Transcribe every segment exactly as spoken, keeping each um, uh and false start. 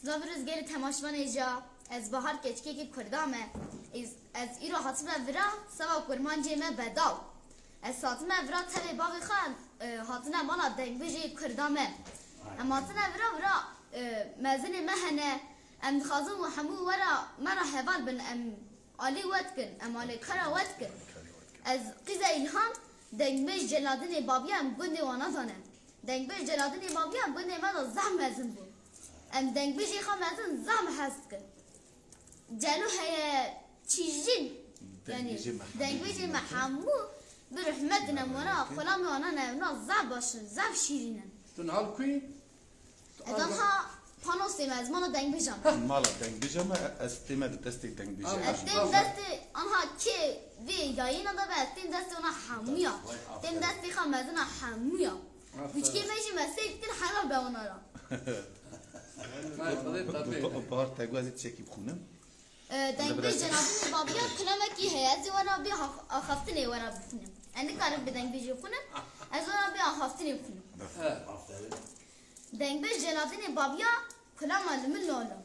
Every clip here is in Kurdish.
Zavir Rizgerê temaşvanê ja, ez Bahar keçikekî Kurda me. Ez, ez îro hatime vira, seva kurmancê me bedal. Ez hatime vira tevê bavê xwe, e, hatine mala dengbêjê Kurda me. Em hatine vira, vira, e, mezinê me hene. Em dixwazin û hemû wera me ra heval bin. Em alî we dikin, em alîkara we dikin. Ez qîza Îlham, dengbêj Celadinê Babiya em gundê wana dane. Dengbêj Celadinê Babiya em gundê me de zehf mezin bû. Em dengbêjê xwe mezin zehf hez dikin. Celo heye çîjin, yanî dengbêjê me hemû bi rehmet dine wana, xulamê wana nevna zehf baş in, zehf şîrîn in. Tu niha li ku yî? Ez anha panosê me, ez mala dengbêja me. Mala dengbêja me, ez tême di destê dengbêjê. Ez têm destê, anha kê vê yayîna de be, ez têm destê wana hemûya. Têm destê xwe mezina hemûya. Aferin. Kuçikê me jî me seyr dikin helal be wana ra. Bahar, te got ez ê tiştekî bixwînim. E, dengbêj Cenabî Babiya kilamekî heye. Ez ê wera bê axaftinê wera bixwînim. Ez nikarim bi dengbêjê bixwînim. Ez wera bê axaftinê bixwînim. Aferin. Dengbêj Celadinê Babiya kulama li min lolo.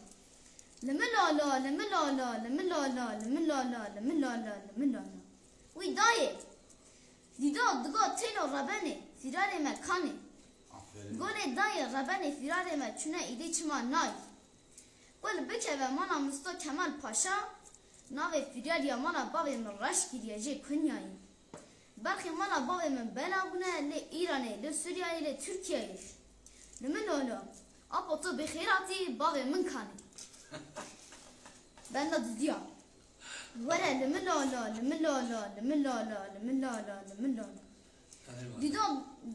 Li min lolo, li min lolo, li min lolo, li min lolo, li min lolo, li min lolo. Wî dayê. Dîdo digo têlo rebenê, fîrarê me kanê. Aferin. Golê dayê rebenê fîrarê me çûne îdê çima nayî. Kul bikeve mala Musto Kemal Paşa, navê fîrariya mala bavê min reş kiriye jê kunyayê. Berxê mala bavê min bela bûne, lê Îranê, lê Sûriyeyê, lê Tirkiyeyê. Li min lolo, apo tu bi xêr hatî, bavê min kanê. Benda dudiya. Were li min lolo, li min lolo, li min lolo, li min lolo, li min lolo. Dîdo,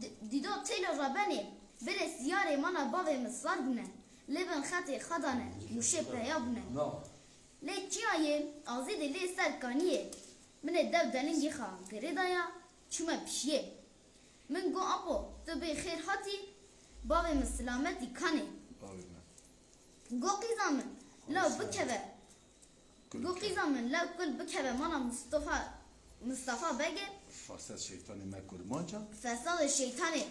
dî-, dîdo têlo rebenê, birê siyarê mala bavê min sar bûne. Lê bin xetê xwe dane, mûşê peya bûne. Lê çiyayê, azîdê lê ser kaniyê. Min ê dev delingê xwe girê daya, çûme pişiyê. Min got, apo, tu bê xêr hatî, bavê min silametî kanê. Bavê min. Got, qîza min, law bikeve. Got, qîza min, law kul bikeve mala Mustafa, Mustafa Begê. Fesad şeytanê me kurmanca. Fesadê şeytanê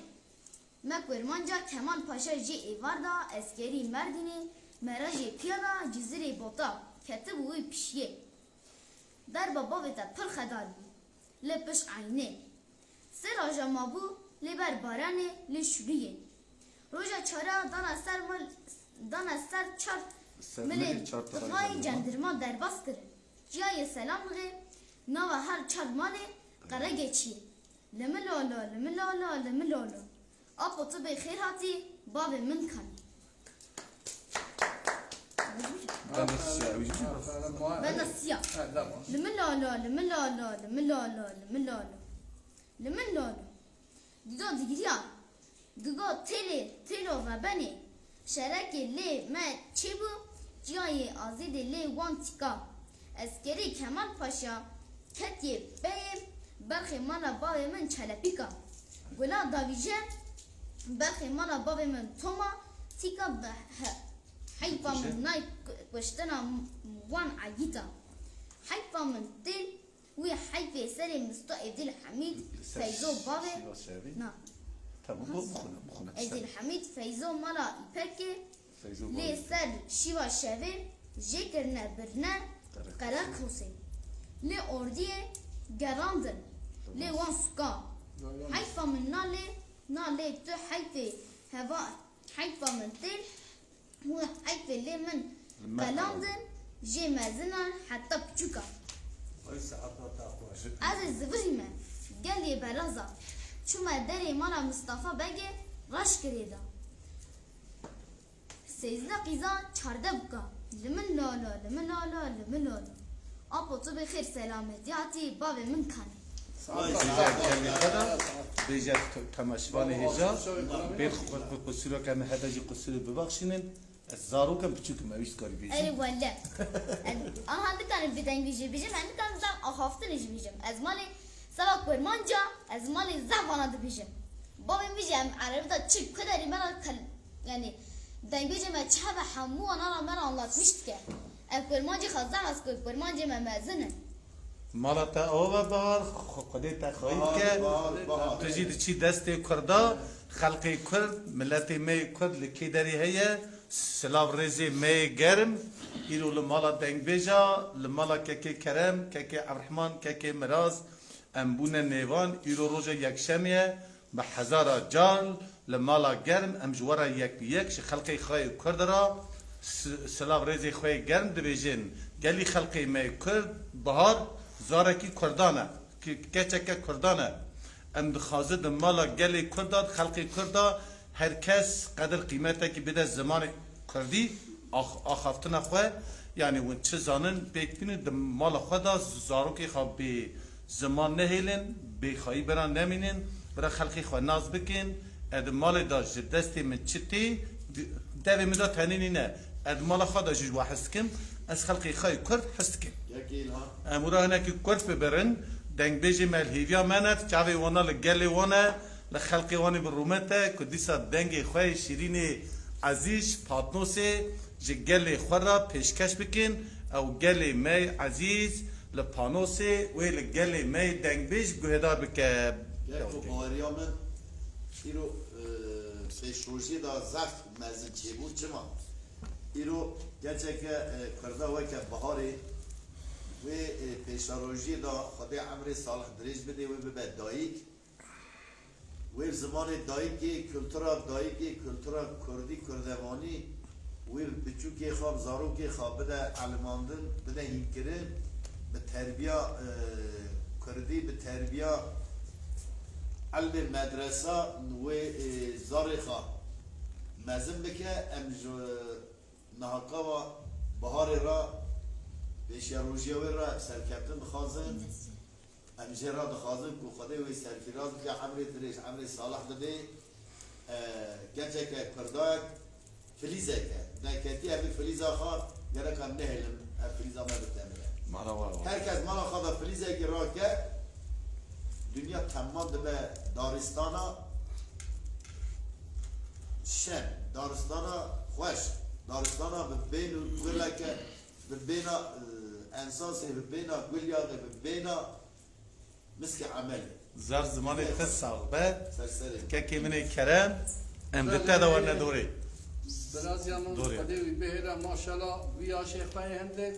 me kurmanca Kemal Paşa jê êvar da, eskerî Merdînê, merajê piya da, Cizirê Bota, ketibû wî pişiyê. Derba bavê te pir xedar bû, lê piş eynê. Sê roja mabû, lê ber baranê, lê şûliyê. Roja çara dana ser mil-, dana ser çar milê tixayê cendirma derbas kirin. Ciyayê Selamlixê, nava her çar malê qere geçiyê. Li min lolo, li min lolo, li min lolo. Apo tu bê xêr hatî, bavê min kanî. Benda siya, ew jî bî. Benda siya. Li min lolo, li min lolo, li min lolo, li min lolo. Li min lolo. Dîdo digiriya. Digo têlê, têlo rebenê. Şerekê lê me çêbû, ciyayê azîdê lê wan tîka. Eskerê Kemal Paşa ketiye peyê, berxê mala bavê min çelepîka. Gula davîje, berxê mala bavê min toma, tîka bi he-, heyfa min nay ku-, kuştina wan egîta. Heyfa min têl wî heyfê serê Misto Evdîl Hemîd Feyzo bavê. Na. Tamam, bu, bu konu, bu konu. Evdîl Hemîd Feyzo mala Îpekê. Lê ser şîva şevê jê kirine birine Qereqosê. Lê ordiyê gerandin. Lê wan suka. Heyfa min na lê, na lê tu heyfê heva, heyfa min tê, hûn heyfê lê min qelandin, jê mezinan heta piçûka. Ez ê zivirî me, gelê belaza. Çûme derê mala Mistefa Begê, reş kirê da. Sêzdeh qîza çardeh bûka. Li min lolo, li min lolo, li min lolo. Apo tu bi xêr selametî hatî, bavê min kanî. Bêje temaşvanê hêja, bê qusûreke me hebe jî qusûrê bibaxşînin. Ez zarokem, piçûk im, ew jî dikarî bêjî. Erê wele. Aha dikarim bi dengî jî bêjim, em dikarim zaf axaftinê jî bêjim. Ez malê seba kurmanca, ez malê zaf vana dibêjim. Bavê min jî em erebî de çi kuderî me re kel-, yanî dengbêjê me çi hebe hemû wana re me re anlatmîş dike. Ev kurmancê xwe zaf ez ku kurmancê me mezin in. Mala te ava be Bahar, xwe-, Xwedê te xweyî bike. Tu jî diçî destê Kurda, xelkê Kurd, miletê me yê Kurd li kê derê heye, Silav rêzê me yê germ, îro li mala dengbêja, li mala kekê Kerem, kekê Evreheman, kekê Miraz, em bûne nêvan, îro roja yekşemê ye, bi hezara car li mala germ, em ji we re yek bi yek ji xelkê xwe yê Kurd re si-, silav rêzê xwe yê germ dibêjin. Gelî xelkê me yê Kurd, bihar zarekî Kurdan e. Ke-, keçeke Kurdan e. Em dixwazin di mala gelê Kurda, di xelkê Kurda her kes qedir qîmetekî bide zimanê Kurdî, ax-, axaftina xwe, yanî hûn çi zanin, pêk bînin, di mala xwe de zarokê xwe bê ziman nehêlin, bê xweyî bira nemînin, bira xelkê xwe nas bikin. Ez di malê de ji destê min çi tê, di-, devê min de tenê nîne. Ez di mala xwe de jî ji we hez dikim, ez xelkê xwe yê Kurd hez dikim. Yekê Îlhan. Em û re hinekî kurt bibirin, dengbêjê me li hêviya me ne, çavê wana li gelê wan e, li xelkê wan ê bi rûmet e, ku dîsa dengê xwe yê şîrînê ezîz, Patnosê ji gelê xwe re pêşkeş bikin, ew gelê me yê ezîz li Panosê wê li gelê me yê dengbêj guhedar bike. Gel ku baweriya min îro, e, pêşrojiyê de zehf mezin çêbû. Çima? Îro gerçeke, e, Kurda weke biharê wê, e, pêşerojiyê de Xwedê emrê salih dirêj bidê, wê bibe dayik. Wê bi zimanê dayikê, kultura dayikê, kultura kurdî, kurdevanî, wê bi piçûkê xwe, bi zarokê xwe bide elimandin, bide hînkirin, bi terbiya, e, kurdî, bi terbiya elmê medresa wê, e, zarê xwe mezin bike. Em ji niha kava biharê re, pêşiya rojiya wê re serkeftin dixwazin. Em jê re dixwazin ku Xwedê wê serfîraz bike, emrê dirêj, emrê salih bidê. E, keçeke kurdayek, filîzek e. Neketî ev filîza xwe gerek em nehêlin, ev filîza me bitemire. Mala wa wa. Her kes mala xwe de filîzekî rake, dinya temam dibe daristana şen, daristana xweş, daristana bi bên û guleke, bi bêna, e, ensasê, bi bêna gulyaxê, bi bêna miskê emelê. Zer zimanê te sax be. Ser serê. Kekê min ê Kerem, em di te de werne dorê. Birazya min, Dorê. Xwedê wî bihêle, maşallah, wî yaşê xwe yê hindik.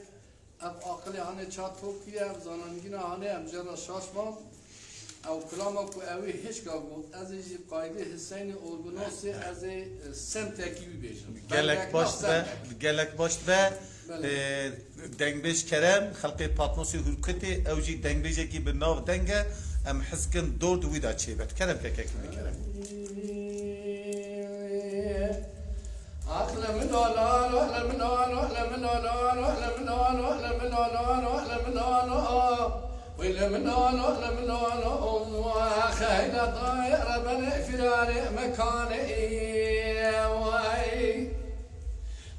Ev aqilê hanê çat top kiriye, ev zanangîna hanê, em jê re şaş ban. Ew kilama ku ew ê hişka got, ez ê jî qaydê Hiseynê Orgunosê, ez ê, e, semtekî wî bêjim. Gelek baş dibe, gelek baş dibe. Belê. E, dengbêj Kerem, xelkê Patnosê Hurkutê, ew jî dengbêjekî bi nav deng e, em hez dikin dor di wî de çêbe. Kerem kekekî min Kerem.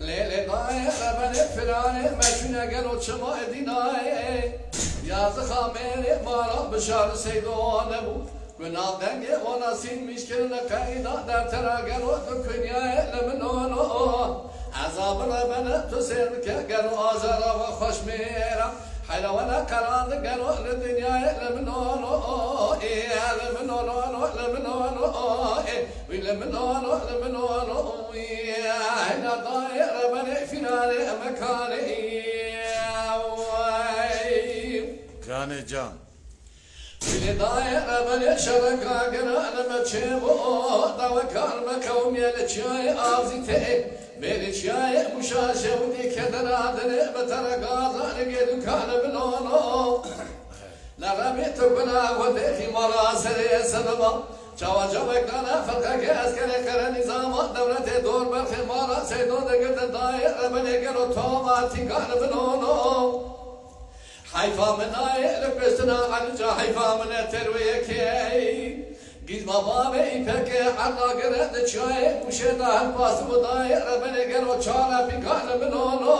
Lê, lê, dayê, rebenê, firanê, me çûne gelo çima dinayê. Yazıxa mêrê mara bişar seydo nebû. Ku nav dengê wana sîn mişkirine qeyda dertera gelo tu kunyayê li min ono. Eza bi rebene tu sêr bike gelo ajara ve xweş mêra. Heyra wene qerandi gelo li dinyayê li min ono. Ê, li min ono, li min ono. Ê, wî li min ono, li min ono. Wî heyna dayê rebenê fînanê mekanê. Wey. Canê can. Wî lê dayê rebenê şereka gera li me çê bo. Dawekar me qewmiye li çiyayê azî tê. Mêrê çiyayê muşa şewitê kedera dinê bi te re gaza li gê duka li min ono. Nerebê tu gula xwe têxî mala serê sedema. Çawa cawek dana ferqeke eskerê qere nîzama dewletê dor berxê mala seydo digirtin dayê rebenê gelo toma tîka li min ono. Heyfa min nayê li kuştina Elica heyfa min e terwê yekê. Gîz baba me îpeke erna gire di çiyayê kuşê da hempas û dayê rebenê gelo çara pîka li min ono.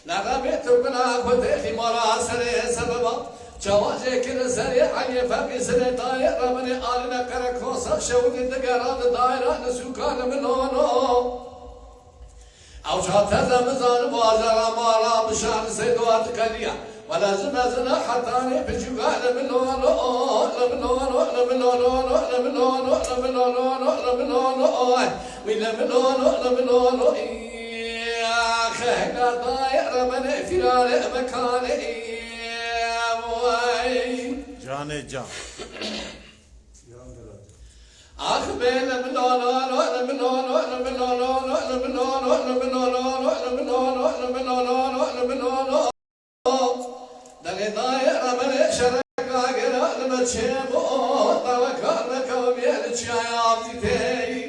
Nerebê tu bila xwe têxî mala serê sebeba. Çawa jê kir serê Eliyê Fevqî sirê dayê rebenê aline qere kosa şewitî digera di dayra li sûka li min ono. Ew çawa teze min zanim bajara mala bişar seydo diqeliya. Wele ji mezina hetanî piçûka li min olo, li min olo, li min olo, li min olo, li min olo, li min olo, li min olo, wî li min olo, li min olo, î, xehna dayê remenê fîrarê mekanê, î, wey. Canê can. Ax bê li min olo, li min olo, li min olo, li min olo, li min olo, li min olo, li min olo, li min olo, li min olo, li min olo. Delê dayê remenê şereka gera li me çê bo, taweka me kewmiye li çiyaya avdîteyî.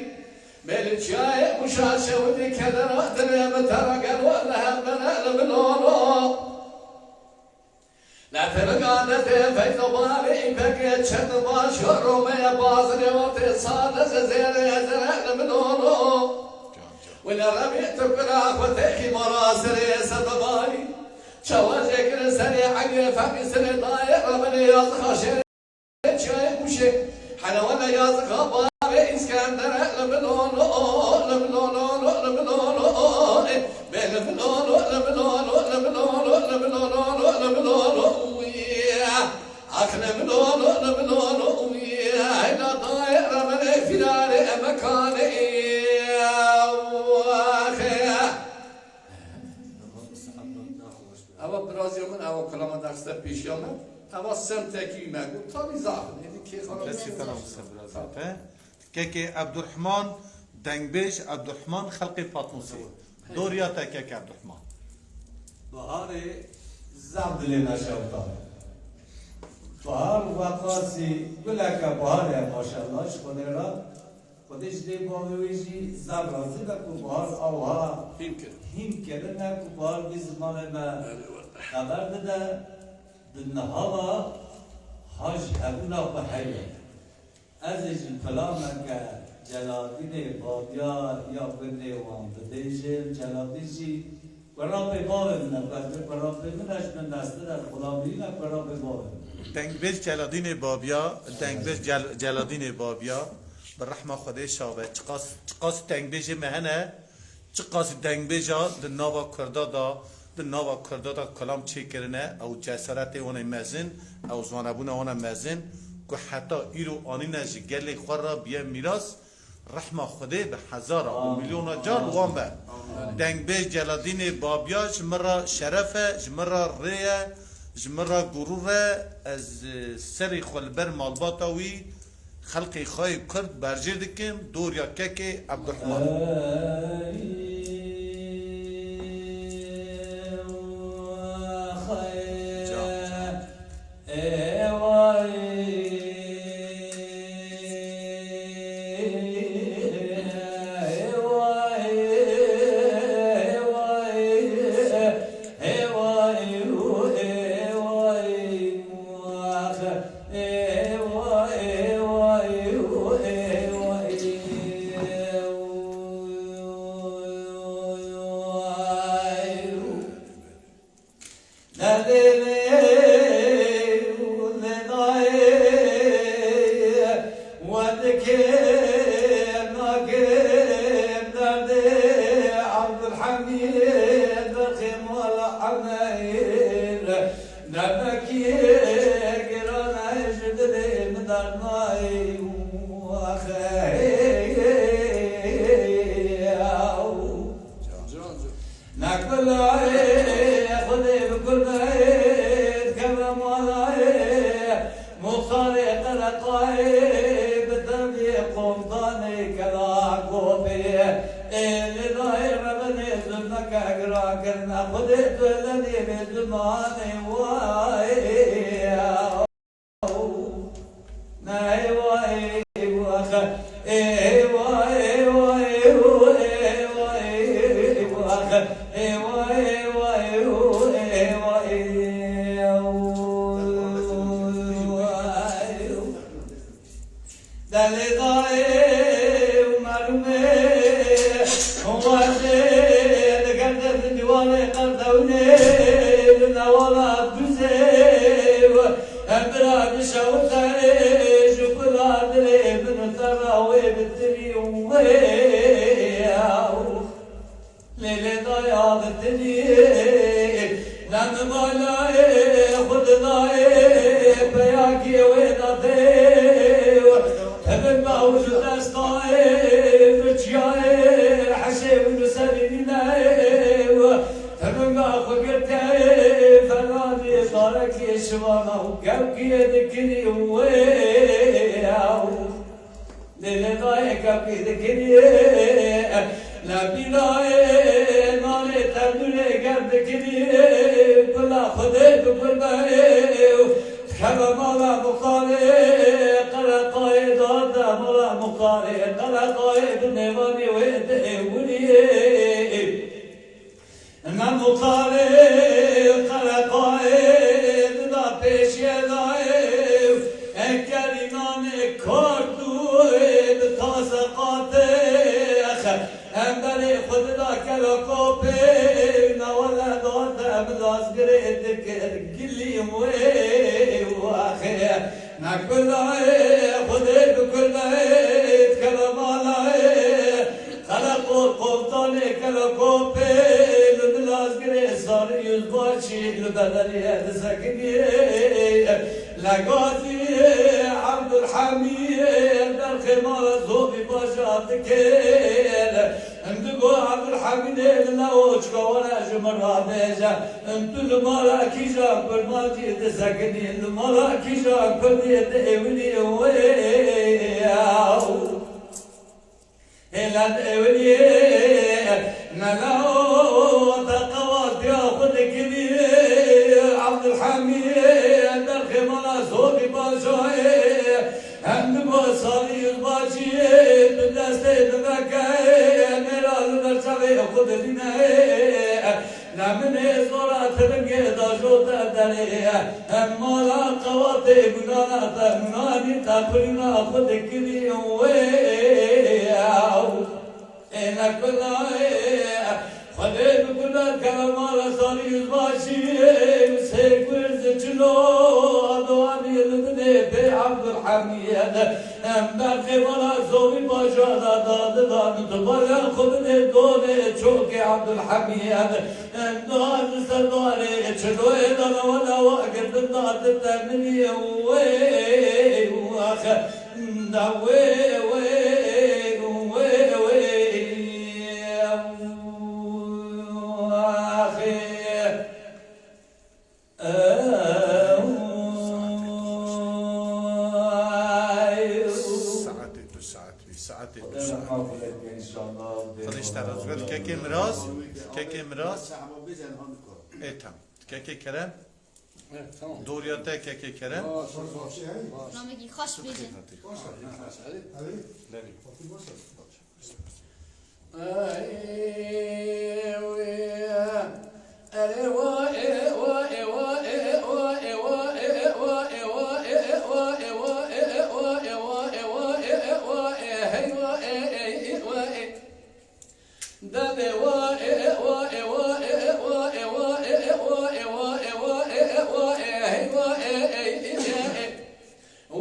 Bê li çiyayê muşa şewitî kedera dilê min tera gelo li hembere li min olo. Letirga netê feyzo bavê îpekê çet baş romeye bazirê o tê sade ze zêrê zere li min olo. Wile revî tu kira xwe têxî mala serê se bivayî. Çawa jêkirin serê eglê feqî serê dayê remenê yazixa şêrê çiyayê Mûşê. Hele wele yazixa bavê Îskendere li min olo, li min olo, li min olo, bê li min olo, li min olo, li min olo, li min olo, li min olo, li min olo, wî. Ax li min olo, li min olo, wî. Heyna dayê remenê fîrarê mekanê, wî. Ewa biraziya min, ewa kulama derste pêşiya min. Ewa semtekî me got, tabî zaf in. Êdî kêxana Destê te nam ser birazê te. Kekê Ebdurrahman, dengbêj Ebdurrahman, xelqê Patmosê. Doriya te kek Ebdurrahman. Baharê zaf dilê me şewta. Bahar weqasî guleke baharê maşallah ji Xwedê re. Xwedê ji dê bavê wê jî zaf razî be ku bahar awha Hîn kir. hîn kirine ku bahar vî zimanê me Belê wele. xeber dide, di niha ve ha ji hebûna xwe heye. Ez ê ji pilameke Celadînê Babya ya binê wan bibêjim. Celadîn jî Kurapê bavê min e, ku ez bê kurapê min e, ji min mestir e, xulamî ne kurapê bavê min. Dengbêj Celadînê Babya, dengbêj Cel-, Celadînê Babya, bi rehma Xwedê şa be. Çiqas, çiqas dengbêjê me hene, çiqas dengbêja di nava Kurda da, di nava Kurda da kulam çêkirine, ew cesaretê wan ê mezin, ew zwanebûna wan e mezin, ku heta îro anîne ji gelê xwe re biye mîras, Rehma Xwedê bi hezara, bi milyona car li wan be. Dengbêj Celadînê Babya ji min re şeref e, ji min re rê ye, ji min re gurûr e. Ez, e, serê xwe li ber malbata wî, xelkê xwe yê Kurd berjê dikim, doriya kekê Ebdurrahman. Can, can. Derdê lê û lê dayê we dikê nakê derdê Abdulhamîd berxê mala Emeyr. Derdekî giran e ji dilê min dernayê û axê. Can, can. Nekbilayê Xwedê bi kurmeyê dikeve malayê, muxtarê Qereqayê bi tevlî qomtanê Kelakopê. Ê lê dayê rebenê zulmeke giran kirine, Xwedê tu lenê bê zimanê wayê. Delê dayê û merûmê wazê digerde di dîwarê qerdewnê li newala duzê. Em bira dişewite ji kula dilê min û te ra wê bi tirî wê. Lê lê daya bi tirî, ne bi balayê. Ji destayê birçiyayê heşê û li serî nîneyê û tiringa xwe girtiyayê feradî darekî şivana û kevkiyê dikirî wê ew. Lê lê dayê kevkî dikirî lê bîrayê nanê tendûrê germ dikirî kula Xwedê bi kul be. Keve mala muxtarê, qereqayê dade mala muxtarê, qereqayê di nêvanê wê de ewiliyê. Me muxtarê, qereqayê dida pêşiyê dayê, ekerî nanê kart û bi tase qatê. Em berê xwe dida kera kopê, newele date em lazgirê dikir gilî wê waxê. Nekulayê Xwedê bi kulayê kela malayê. Qereqol qoftanê kela kopê, li lazgirê sarî yüzbaşî li bedeliyê disekiniyê. Legazî Evdulhemî derxê mala zobî bajar dikêl. Em digo Evdulhemîdê li newo çika were ji min rabêje. Em tu li mala kîjan kurmancî disekinî, li mala kîjan kurdî diêwilî wê. Hêla diêwilî. Mela o te qewatiya xwe dikirî, Evdulhemî derxê mala zobî bajayê. Hem digo sarî yüzbaşî tu destê diveke, mêra li ber çavê xwe didîne. Ne min ê zora tiringê da jot derê, hem mala qewatê gunana te, gunanî te xwîna xwe dikirî wê. Ê ne kunayê, Xwedê bi kula kela mala sarî yüzbaşî, sê kurz çilo, adoanî li dinê pê Evdulhemîd. Em berxê mala zovî bajara da didan, tu bala xwe bidê donê çokê Evdulhemîd. Em da li ser darê çiloyê da lawa lawa girtin da dite minî wê, wex, da wê, wê, wê, wê, axê. Saetê tu saet bî, saetê tu saet. Xwedê te razî be, kekê Miraz, kekê Miraz. Ê, tamam. Kekê Kerem. Evet, tamam. Doriya te kekê Kerem. Namekî xweş bêje. Belê.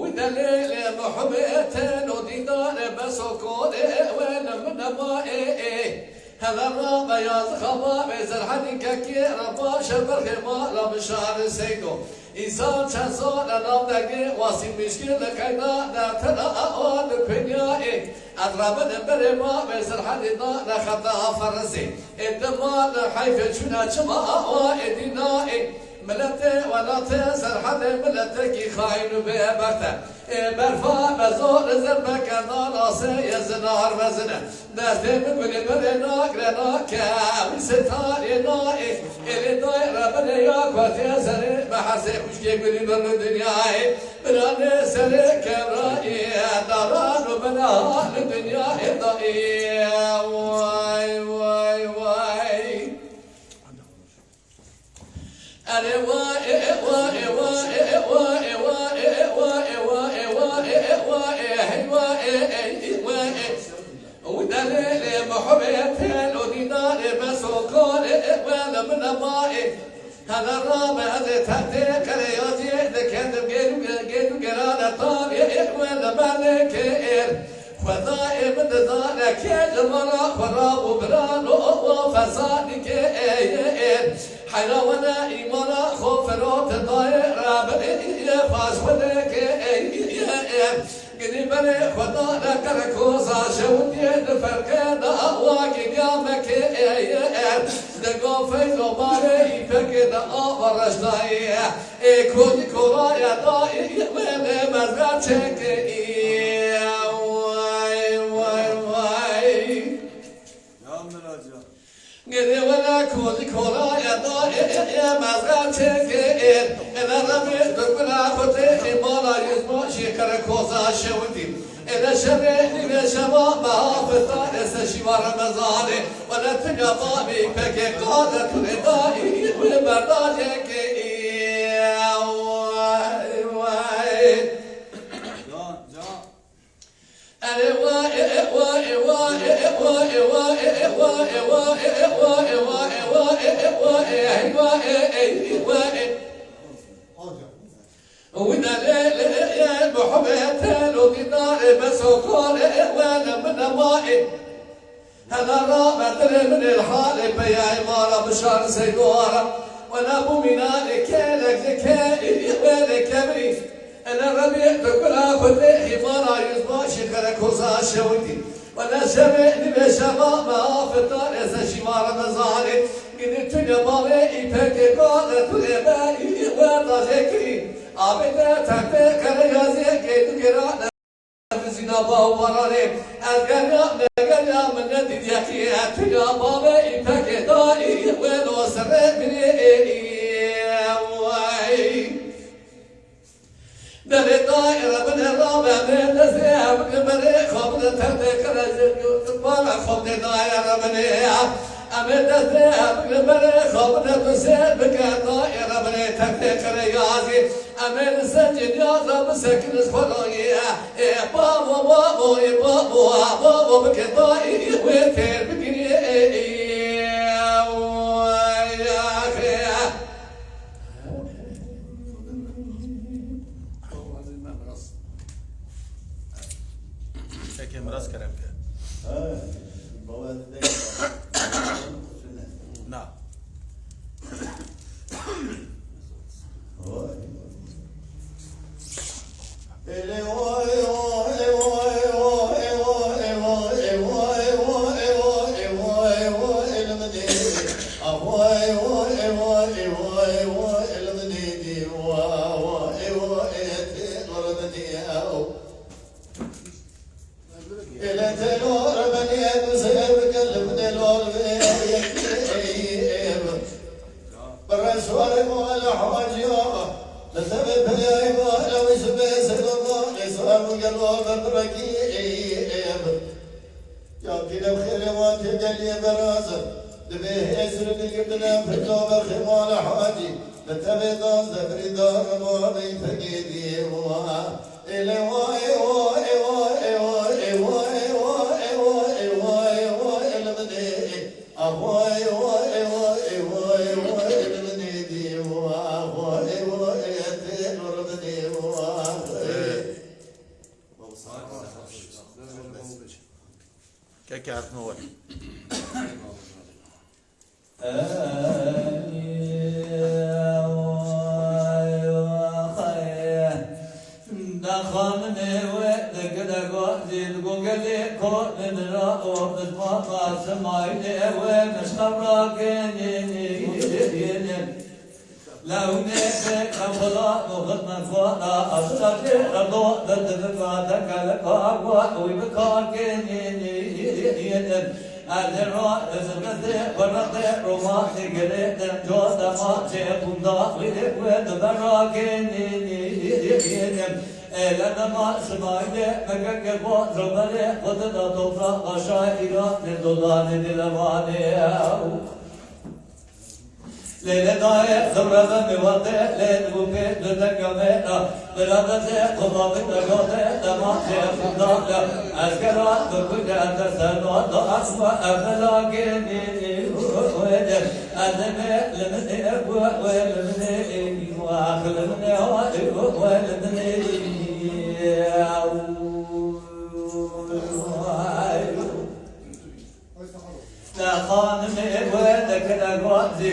Wî delê lê Muhammed teno dîdar e, beso kor e, we ne min nema e, e. Hele ra beyaz xama ve zerhedî kekê re baş e, berxê ma la mişar e seydo. Însan çend sal e nav degê, wasî mişkî li keyda dertena awa li kunya e. Ez rabin berê ma ve zerhedî da ne xeta ferizê. E dima li heyfê çûne çima awa e dîna e. Miletê welatê Serhedê miletekî xayin û bêbexte. Ê berfa bezor zerbe kendan asê ye zinar vezine. Destê min gulê berê nagre nake, wî setarê naê. Êlê dayê re berê ya kotê zerê, me hesê xuşkê gulî berê dinyayê. Biranê serê kevra ê, daran û bena li dinyayê dayê. Vay, vay, vay. Hele rabe ez ê tehtê qereyazê dikendim gêr û ge-, gêr û gerane tavê ê wele melekê êr. Xwedayê min dizane kê li mala xwe rabû birano, o fesadî kê ê yê êr. Heyra wene îmana xwe firot dayê rabin ê yê faz xwedê kê ê yê êr. Êdî berê xwe dane qerekoza şewitiyê di ferqê de awa gêdiya mekê ê ye er. Dega feyz û barê îpekê de ava reşdayê ye. Ê kodî kolaya da ê wê lê mezra çekê ê. Way, way, way. Ya Miracan. Gede wele kozi kola eda e e e mezra çeke e. Ena rabe döküla kote e mala yüzma şekere koza şevdi. Ena şebe nive şema mahafeta ese şiva Ramazane. Wele tünya babi peke kade tüne da i i ve berda çeke e. Vay vay. Can, can. Wîna lê lê ye Muhammed telo dîdarê beso kore wele min ema e. Hela ra me dilê min ê li halê peyayê mala bişar seydo ara. Wela bû mîna lê kelek lê ke wele kemrî. Ene Rebî tu gula xwe tê hîmana yüzbaşî qerekoza şewitî. Wele şevê nîvê şeva me afeta êse şîva Remezanê. Gidî tu ne bavê îpekê kare tu ê be î werda jê kirî. Abê te textê qere yazê kê tu gera ne zîna baw baranê. Ez geriya me geriya min ne dîdiye qî. Tu ya bavê îpekê da î welo serê minê ê î. Way. Derê dayê re bine rabe me destê ev li berê xwe bide terdê qirejê bana xwe bide dayê re bine ya. Em ê destê ev li berê xwe bide tu sêr bike dayê re bine terdê qire yazî. Em ê li ser cêniya re bisekiniz xwe royê. Ê bavo, bavo, ê bavo, bavo bike dayê wê têr bikirî. Ê, ê, ê, ê, ê, ê, ê, ê, ê, ê, Çekê miras kerem ke. Na. Ya pîre xêrê wan tê geliyê berazin. Dibê hêzir digirtine pirda berxê mala hacî. Li tevê dan zebrî da rima bey pegê diyê wa. Ê lê wa, ê wa, ê wa, ê wa, ê wa, ê wa, ê wa, ê wa, ê wa, ê li min ê. Ax wa, ê wa, ê wa, ê wa, ê wa, ê li min ê diyê wa. Ax wa, ê wa, ê tê li min ê wa. Keke hatine we. Daxanimê we dikine gazî, digo gelê ko min ra o, min mama Simayîlê we, min ji xew rakinî. Lewnê xwe xebula û xidmet xwe da, azira jê re do, de divika de kelika xwe, wî bi kar kênî. Ez ê ra, ez ê mezê, werexê, romanê girê, dem co dema çê bunda, wî, wê di bera kênî. Ê le dema Simayîlê, mekeke xwe, roberê, xwe dida topraxa şaîra, ne dolanê dilevanê. Lê lê dayê, zimre ve mi wate, lê bu pê dudek ya me ra, bira ve ze, xuma bin de gote, dema ze, xunda ya, ez kera, bi kuje, ez de ser, da, da, asma, evvela geni, wede, ez de me, limini, ebu, we, limini, wa, limini, wa, we, limini, Te xanimê we dekine gazî,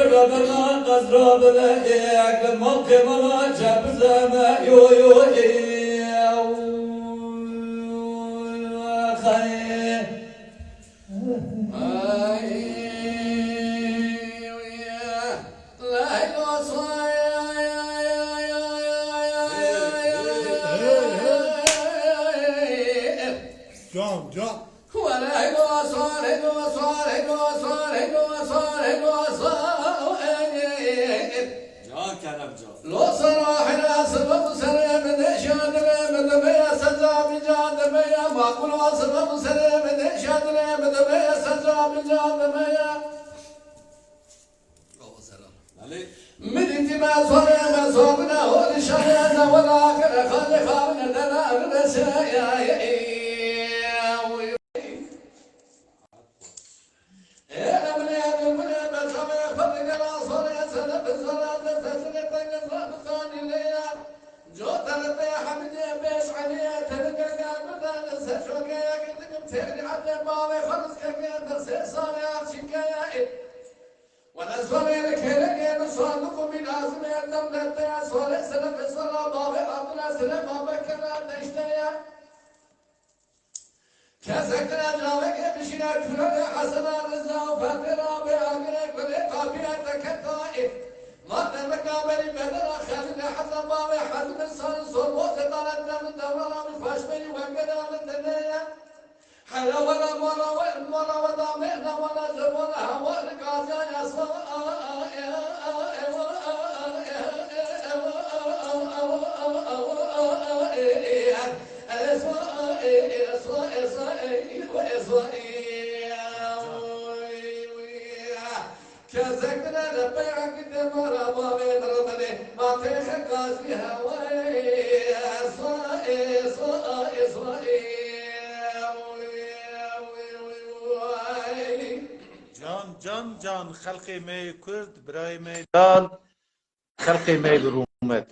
bira bira qezra bile ek, mal qêmala çepizeme yo yo ê. Ay. Can, can. Can Kerem can. Belê. Wala solê li kêlekê min sandiq û mîn azimê dem destê solê sere bi sera bavê Abdullah sere bavê kera deşteye. Kesek tine cavekê bişîne kûrerê Hesena Riza û Fetê ra bê agirê gulê qapiye teketa ê. Ma demeka berî bedera xelîlê Hesen bavê Hezin sar sol bozê dalet dem dewra ra bi xweşberî wengeda min dineye. Hele were mala we, mala we da mehna were ji were hewa li gaziya yasma. Kesek bile li peyek de mara bavê mirmilê. Ma têxe gazî hewayê. Esra, esra, esra. can can, xelqê me yê Kurd, birayê me yê lal, xelqê me yê bi rûmet.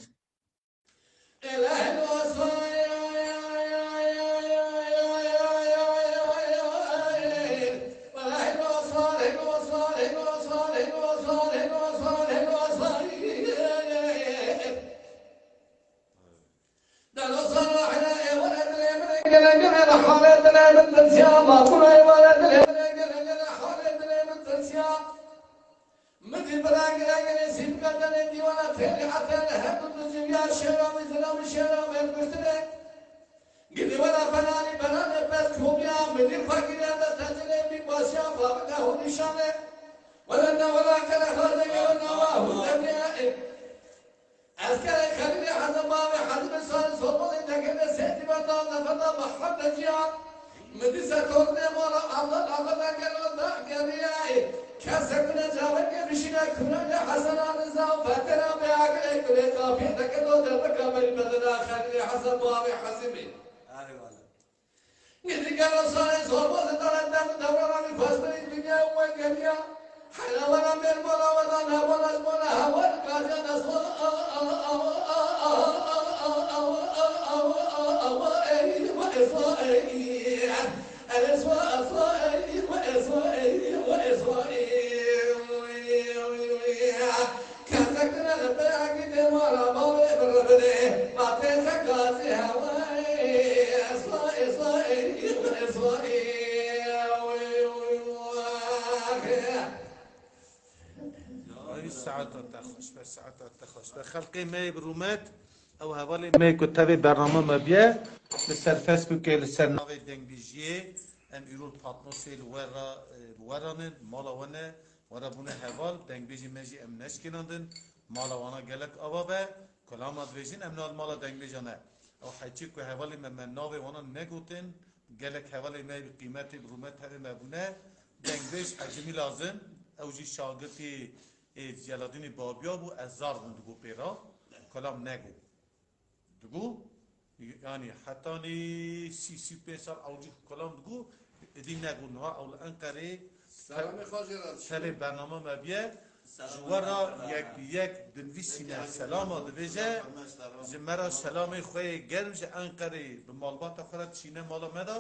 Min dî bila girê girê sîpke tenê dîwana têrî ete li her du du civiya şêra wî zilam û şêra wê kuştinê. Gidî wela penalî beranê pez komiya min dî xwe girê de tecilê bî başiya babika hûn nîşanê. Wela ne wela kere xazê wela wa hûn demriya ê. Eskerê Xelîlê Hezim bavê Hezimê Salih Solmazê dekirine sê tîbeta nefeta Mehmed Necîya. Min dîsa tornê mala Abdal Ahmet Engelo da geriyayê. Kesek bine cavekê bişîne Kurelê Hesen Aliza û Fetera Beyagirê Gulê Kapiyê dekirdo derbeka berî bedena Xelîlê Hezim bavê Hezimê. Eyvallah. Gidî gelo sarê zorba zindana dem devrana nîfasberî dinya û wengeriya. Heyrawana mêr mala weda nabana ji bona heval gaziya nesma. Ay, saeta te xweş be, saeta te xweş be. Xelqê me yê bi rûmet, ew hevalê me ku tevê bernama me biye, li ser Facebookê, li ser navê dengbêjiyê, em îro li Patmosê li we re, li we re ne, mala we ne, we re bûne heval, dengbêjê me jî em neşkênandin, mala wana gelek ava be, kolama dibêjin, em niha li mala dengbêja ne. Ew heçî ku hevalê me, me navê wana negotin, gelek hevalê me bi qîmetê, bi rûmet tevê me bûne, dengbêj Hecî Mîlazim, ew jî şagirtî ê Celadînê Babiya bû, ez zar bûm digo pê re, kolam nego. Digo, yanî hetanî sî, sî û pênc sal ew jî kolam digo, êdî nego. Niha ew li Enqerê Selamê xwe jê re dişîne. Serê bernama me biye, ji we re yek bi yek dinivîsîne, selama dibêje, ji me re selamê xwe yê germ ji Enqerê bi malbata xwe re dişîne mala me de.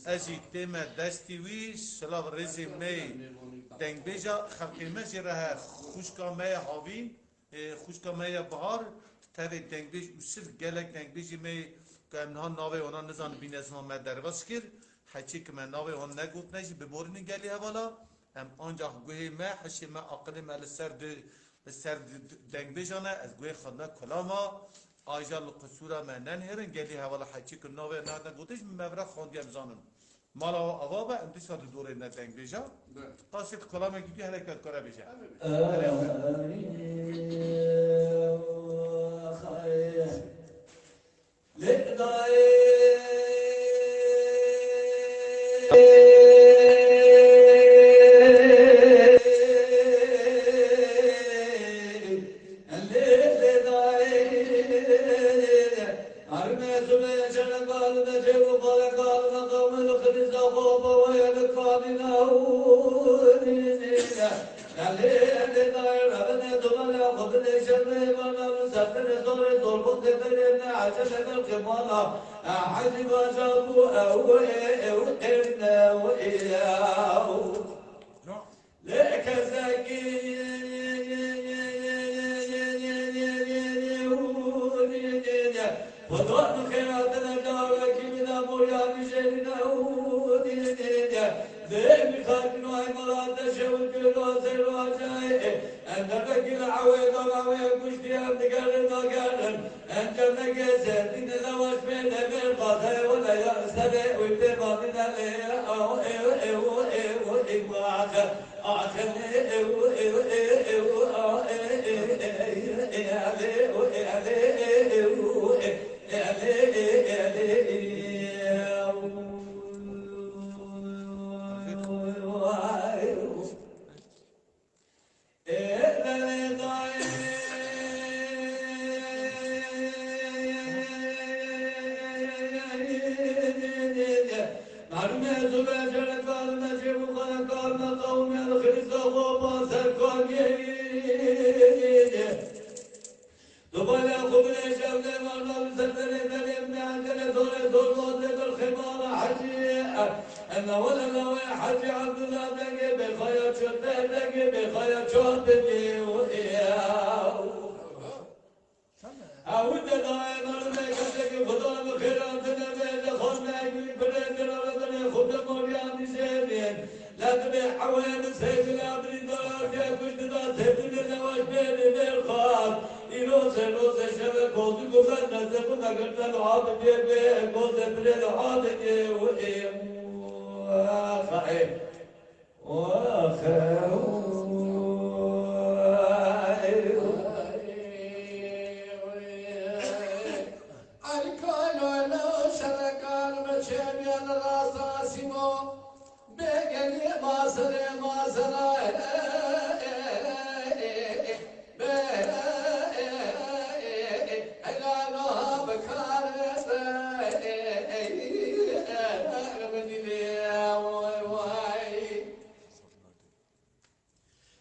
Ez jî tême destî wî, silav rêzê me yê dengbêja xelkê me jê re he, xwişka me ye Havîn, ê, xwişka me ye Bihar, tevê dengbêj û sirf gelek dengbêjê me yê ku em niha navê wana nizanin bîne ziman me derbas kir. Heçî ku me navê wan negotine jî biborînin gelî hevala. Em ancax guhê me, hişê me, aqilê me li ser di, li ser di, di, dengbêjan e. Ez guhê xwe dime kulama, aja li qisûra me nenihêrin. Gelî hevala heçî ku navê nehate gotin jî me vira xandiye em zanin. Mala we ava be, em dîsa di dorê ne dengbêja. Be. Qasê tu kulamekî dî herek kare bêje. Herek. Lawe lawe Hacî Abdullah dengê bêxaya çöte dengê bêxaya çöte diye. Ew de dayê merdimê kesê ki Xuda bi xêra tine bê, de xwe ne gül bire tine ve tine xwe de moriya nîşênî. Ledibê hewê bi seyfila birîndara diye kuş dida têbine newaş bêrî bêr xar. Îro se roze şeve kozî guven neze bu negirte li adê bê bê, kozê birê li adê bê û ê. Axe. Axe. Erkan öyle şerekan ve çeviyen rasa simo. Begeli masere masere. Be helal oha bekare. Vay vay.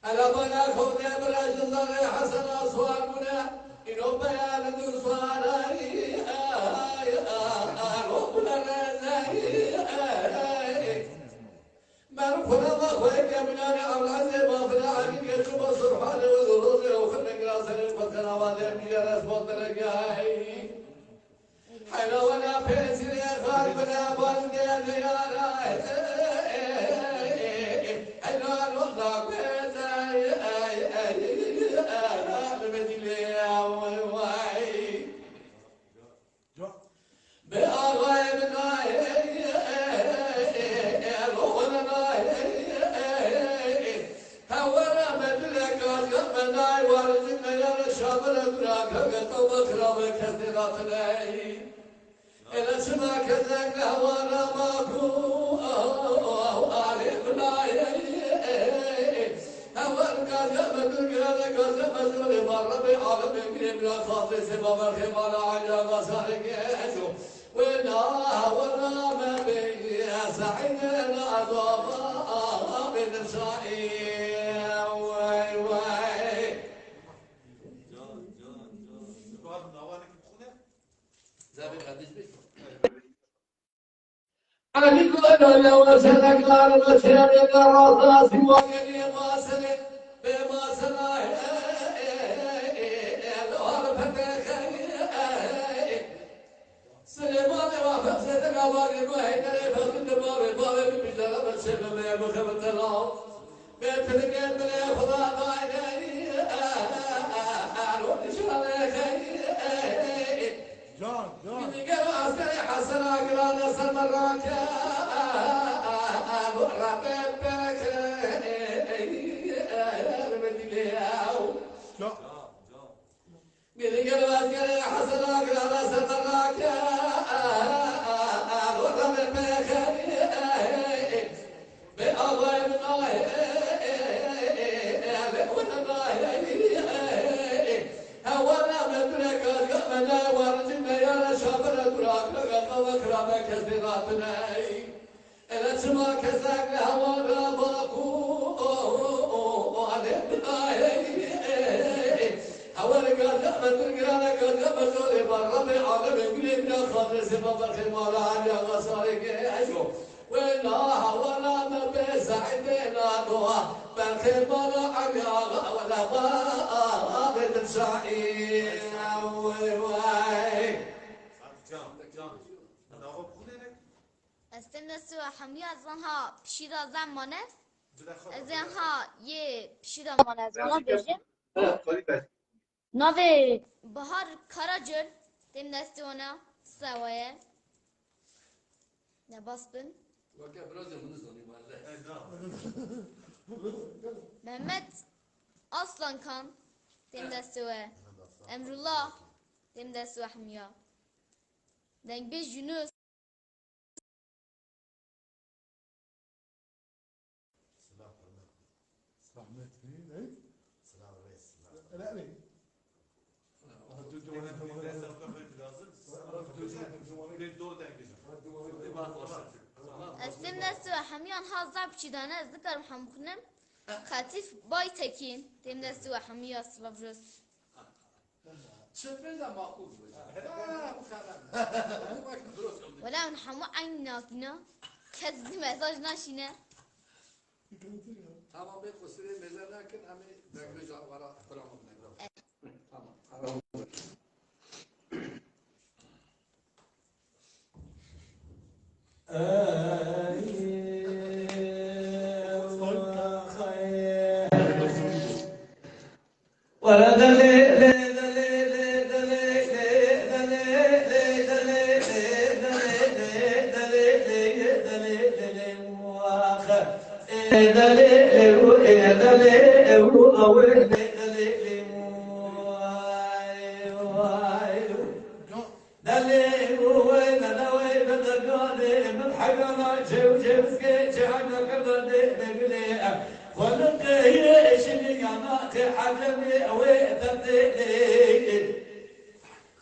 Elabana xode bira jindare Hesena suar bune. Îno beyan du suaray. Ay, ay, ay, o buna rezay. Ay. Mer xulama xwe ke minare avlazê bafira Elî geçû bo Surhane û Zolozê û xine girasene xwe tenava de bîye resmot deregay. Heyrawena pêsirê xar bine bandê diyara. Heyrawena pêsirê xar bine dilê vay vay. Bi axayê min nayê, roxê min nayê. Hewara me dile kazga me nayê, warizî me yare şabire dura kevge tawbe xirabe kes dê ratine. Ele çima kezek hewara ma ku, alê min nayê. Hewar kazga me dil girane kazga me zolê ma Rebê alemê girê bila xatirê sê baber xêmana Alî Axa sarê geco. Wê na hewara me bê seîdê na doba bê din şaî. Wey wey. Can, can, can. Zevê qedîş bê. Elî Kolo lewe serekar ve çêrê de rasa sîwa gelî masele, bê masela, e, e, e, e, e, lo har pete xeyr, e, e, e. Silêmanê wa Fevzê de gavarê ku Heyderê Fevzê de bavê, bavê min bijdara ve çê be me, me xebetela. Bê tilingê dilê Xuda daye, e, e, e, e, lo nîşanê xeyr, e, e, e. Can, can. Gidî gel askerê Hesen Agirane ser me rake. Can. Gidî gel askerê Hesen Agirane ser me rake. Ele çima kesek li hewara baku, o, o, o, alê binayê. Hewar gaza me dur girane gaza me zolê bar Rebê alemê gulê bira xatirê sê baber xêmala Alî Axa sarê geco. Wê na hewara me bê seîdê na doa. Berxê mala Elî Axa wele ba, a, a, bê din şaî. Wey, wey. Can, can. Nava xwe bixwîne ne? Ez tên destê we hemiya ez anha pişîra zan mane. Bila xwe Ez bixwîne. Anha yê pişîra mane ez anha bêjim. Navê Bahar Karacil, têm destê wana, sewa ye. Ne bas bin. Weke birozê min nizanî wele. Mehmet Aslankan, têm destê we. Emrullah, têm destê we hemiya. Dengbêj Yunus. Silav hurmet. Zahmet değil, ne? Silav reis, silav. Öyle mi? Ez têm destê we hemiyan ha zaf çî dane, ez nikarim hem bixwînim. Xetîf Baytekîn, têm destê we hemiya silav reis. Çi bêje maqûl bêje. Ha, bu kadar. Wela hûn hemû eynî nakîne. Kes zî mesaj naşîne. Tamam, bê qusirê mêze nekin, em ê dengê cavara xwe ra bibînin. Tamam.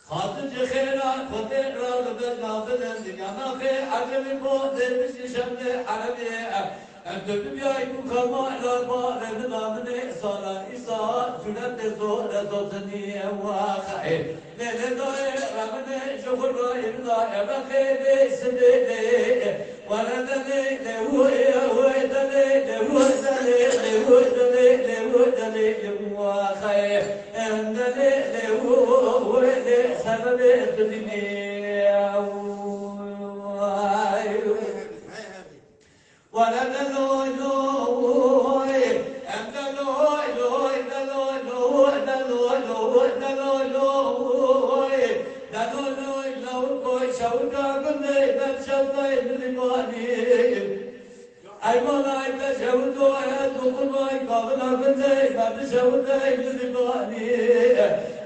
Xatir ji xêra Xwedê re li ber navin, dinya naxê ecemî bo dê bijî şemdê erebî. Em tu bibiyayî ku xema ra barê min a min ê sala îsa sûretê zor e zotinî e waxayê. Lê lê dayê re min ê ji xwe ra îrda e vexê bê sibê lê. Ey malay te şewito ez û qurmay kavina gundê me bi şewitey bi zimanî.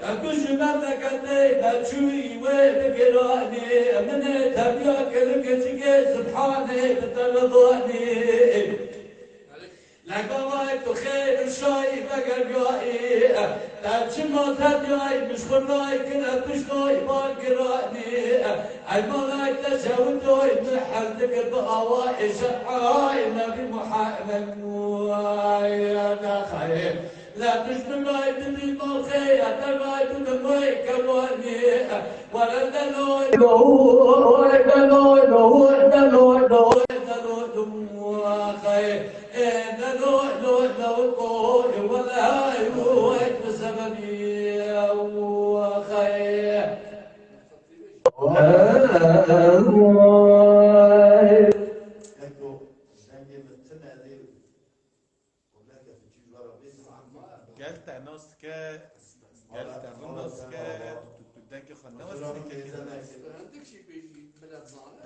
Em ku ji memleketê me çûyî wê bi giranî. Min ê tebiya kir keçikê Subhanê bi te li danî. Legaway tu xêr û şayî vegeriyayî. Te çima tediyayî min ji xwe rayî kire piştoyî bar giranî. Ey malay te şewitoy min hez dikir bi awayê şer'ay Nebî Muhammed. Ay nexayê. La tişt min ray bibî malxê, ya te ray bibî moy kewanî. Were deloy, loy, deloy, loy, deloy, loy, deloy, dum, waxay. E, deloy, loy, loy, koy, were, ay, oy, bi sebebî, waxay. Gel te nas dike, gel te rind nas dike, tu, tu dengê xwe ne wesîle kekê te nas dike. Hindik jî bêjî, millet zane.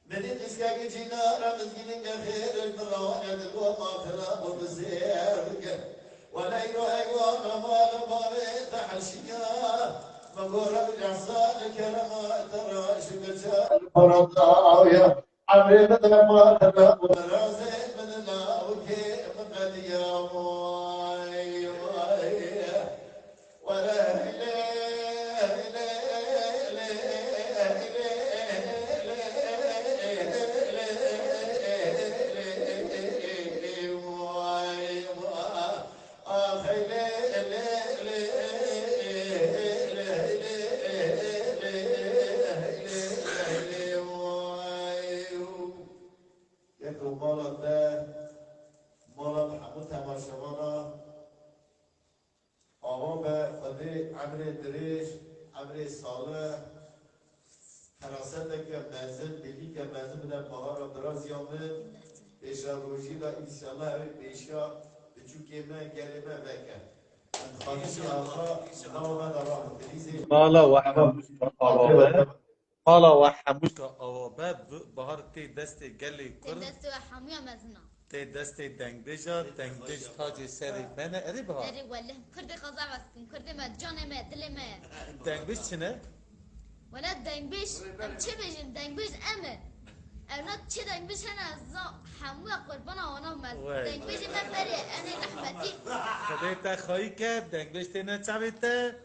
Minî qîskekî cînara mizgînî ke xêr il min rawane di bo matira bo bi zêr bike. Wele îro egwa qemal û barê te heşiya. Min gora bi lehza li kerema te ra şikir çar paranda ya. Emrê min de matira bo razê min lawikê min qediya. Vay, vay. Yeko mala te, mala hemû temaşevana. Ava be Xwedê emrê dirêj, emrê salih, feraseteke mezin, bêlîke mezin bide bahara biraziya min, pêşerojî de înşallah ew ê pêşiya biçûkê me, gelê me veke. Em dixwazin jî ava nava me de rahmet. Mala we hemû ava be. Mala we hemû ka awa be, bi-, Bahar tê destê gelê Kurd. Tê destê we hemûya mezin a. Tê destê dengbêja, dengbêj tacê serê me ne, erê Bahar. Erê weleh, Kurdê xwe zehf ez dikim, Kurdê me, canê me, dilê me ye. Dengbêj çi ne? Wele dengbêj, em çi bêjin, dengbêj em in. Ew ne çi dengbêj hene, ez za hemû ya qurbana wana me. Wey. Dengbêjê me berê, enê rehmetî. Xwedê te xayî ke, dengbêj tê ne çavê te.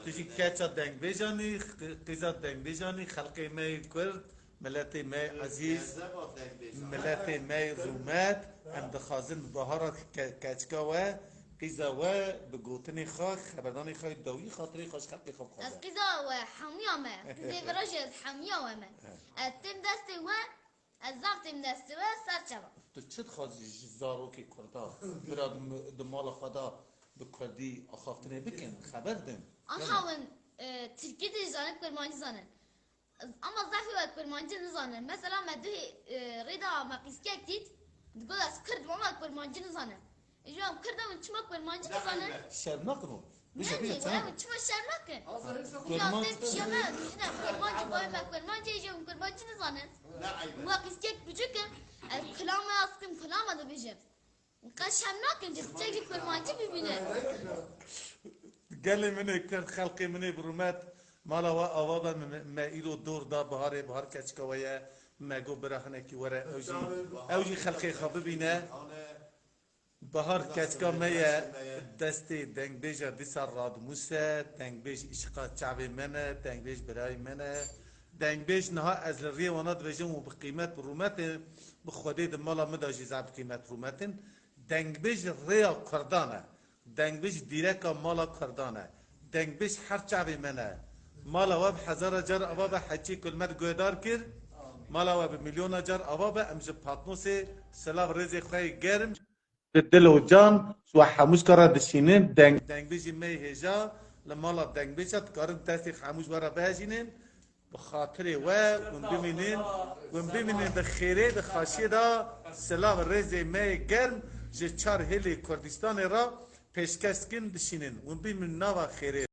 Tu jî keça dengbêjan î, qî-, qîza dengbêjan î, xelkê me yê Kurd, miletê me yê ezîz, miletê me yê rûmet, em dixwazin bi Bahara ke-, keçika we, qîza we bi gotinê xwe, xeberdanê xwe dawî xatirê xwe ji xelkê xwe bixwaze. Ez qîza we hemûya me, qîzê vira jî ez hemûya we me. Ez têm destê we, Ez zaf têm destê we, ser çava. Tu çi dixwazî ji zarokê Kurda, bira di, di mala xwe de bi Kurdî axaftinê bikin, xeber din? Aha win, e, Tirkî dê zanin, Kurmancî zanin. Ama zafî we Kurmancî nizanin. Mesela me duhê, e, rêda me qîzkek dît, digot ez Kurd im ama Kurmancî nizanim. Ji em Kurd in, çima Kurmancî nizanin? Şerm nakin o. Bije, bije, tamam. Em çima şerm nakin? Kurman- Kurmancî bayê me Kurmancî, ji em Kurmancî nizanin. Wa qîzkek biçûk in, ez kulama askim, kulama dibêjim. Qe şerm nakin, ji çekî Kurmancî bibînin. Gelê min ê Kurd, xelkê min ê bi rûmet, mala we ava be, me, me îro dor da Biharê, Bihar keçika we ye, me got bira hinekî were, ew jî, ew jî xelkê xwe bibîne. Bahar keçika me ye, destê dengbêja dîsa radimûse, dengbêj îşqa çavê me ne, dengbêj birayê me ne. Dengbêj niha ez li riyê wana dibêjim û bi qîmet, bi rûmetê, bi Xwedê di mala min de jî zaf bi qîmet rûmet in. Dengbêj rêya Kurdan e. Dengbêj dîreka mala Kurdan e. Dengbêj her çavê me ne. Mala we bi hezara car ava be, heçî ku li me guhdar kir. Mala we bi milyona car ava be, em ji Patmosê silav rêzê xwe yê germ. Bi dil û can ji we hemû ji kar re dişînin. Deng-, dengbêjê me yê hêja li mala dengbêja dikarin destê hemû ji we re bihejînin. Bi xatirê we hûn bimînin, hûn bimînin di xêrê, di xaşiyê de. Silav rêzê me yê germ ji çar hêlê Kurdistanê re pêşkêş dikin, dişînin. Hûn bimînin nava xêrê.